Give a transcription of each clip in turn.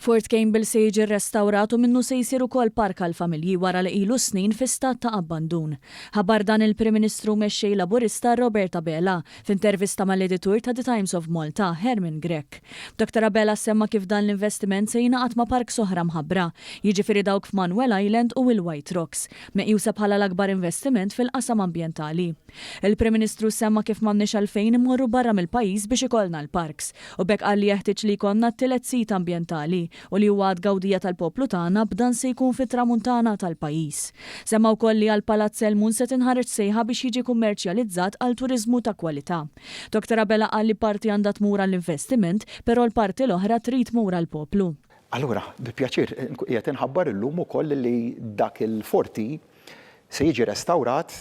Fort Campbell se jiġi rrestawrat u minnu se jsir ukoll park għall-familji wara li ilu s-snin fi stat ta' abbandun. Ħabbar dan il-Prim Ministru u Mexxej Laburista Robert Abela f'intervista mal-editur ta' The Times of Malta, Herman Grech. Dottor Abela semma kif dan l-investiment se jingħaqad ma' parks oħra mħabbra, jiġifieri dawk f'Manuel Island u il-White Rocks, meqjusa bħala l-akbar investiment fil-qasam ambjentali. Il-Prim Ministru semma kif m'għandniex għalfejn immorru barra mill-pajjiż biex ikollna l-parks, U b'hekk qal li jeħtieġ li jkollna t-tielet sit ambjentali u li huwa għat-tgawdija tal-poplu tagħna b'dan se jkun fit-Tramuntana tal-pajjiż. Semma wkoll li għal Palazz Elmun se tinħareġ sejħa biex jiġi kummerċjalizzat għal turiżmu ta' kwalità. Dottor Abela qal li parti għandha tmur għall-investiment, però l-parti l-oħra trid tmur għall-poplu. Allura, bi pjaċir nkun qiegħed inħabbar illum ukoll li dak il-forti se jiġi restawrat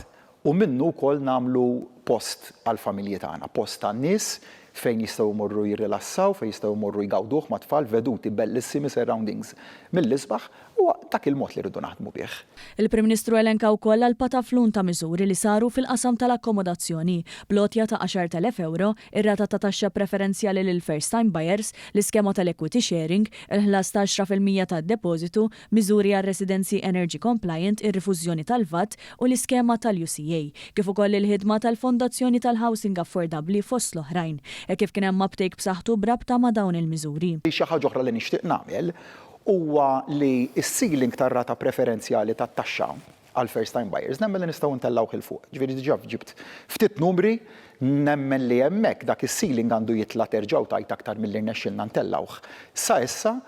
u minnu wkoll nagħmlu post għall-familji tagħna, post għan-nies fejn jistgħu jmorru jirrilassaw, fejn jistgħu jmorru jgawduh mat-tfal, veduti bellissimi, surroundings mill-isbaħ, huwa dak il-mod li rridu naħdmu bih. Il-Prim Ministru elenka wkoll għal pataflun ta' miżuri li saru fil-qasam tal-akkomodazzjoni, bl-għotja ta' 10,000 ewro, ir-rata ta' taxxa preferenzjali lill-first time buyers, l-iskema tal-equity sharing, il-ħlas ta' 10% tad-depożitu, miżuri għal residenzi energy compliant, ir-rifużjoni tal-VAT u l-iskema tal-UCA, kif ukoll il-ħidma tal-Fondazzjoni tal-Housing Affordabbli fost l-oħrajn, hekk kif kien hemm uptake b'saħħtu b'rabta ma' dawn il-miżuri. Xi ħaġa oħra li nixtieq nagħmel huwa li s-ceiling tar-rata preferenzjali tat-taxxa għal first time buyers nemmen li nistgħu ntellgħuh 'il fuq. Ġifieri diġà ġibt ftit numri, nemmen li hemmhekk dak is-ceiling għandu jitla' terġa' u tgħid aktar milli rnexxielna ntellgħuh sa issa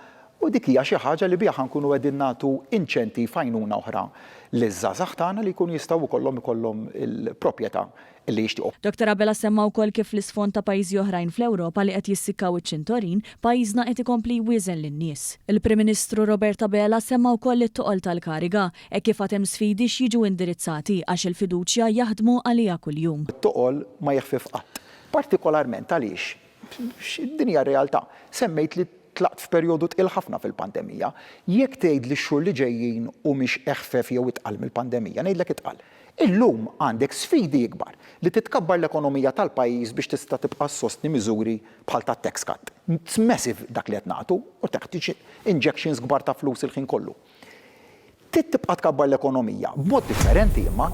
U dik hija xi ħaġa li biha ħa nkunu qegħdin nagħtu inċentiv għajnuna oħra liż-żgħażagħ tagħna li jkunu jistgħu jkollhom ikollhom il-proprjetà li jixtiequ. Dottor Abela semma wkoll kif fl-isfond ta' pajjiżi oħrajn fl-Ewropa li qed jissikkaw iċ-ċintorin, pajjiżna qed ikompli jwieżen lin-nies. Il-Prim Ministru Robert Abela semma wkoll it-toqol tal-kariga, hekk kif għad hemm sfidi x'jiġu indirizzati għax il-fiduċja jaħdmu għaliha kuljum. It-toqol ma jeħfif qatt. Partikolarment għaliex din hija r-realtà. Semmejt li Tlaqt f'perjodu tqil ħafna fil-pandemija. Jekk tgħidli x-xhur li ġejjin humiex eħfef jew itqal mill-pandemija, ngħidlek itqal. Illum għandek sfidi ikbar li titkabbar l-ekonomija tal-pajjiż biex tista' tibqa' ssostni miżuri bħal tat-tax cut. It's massive dak li qed nagħtu u teħtieġ injections kbar ta' flus il-ħin kollu. Trid tibqa' tkabbar l-ekonomija, b'mod differenti imma.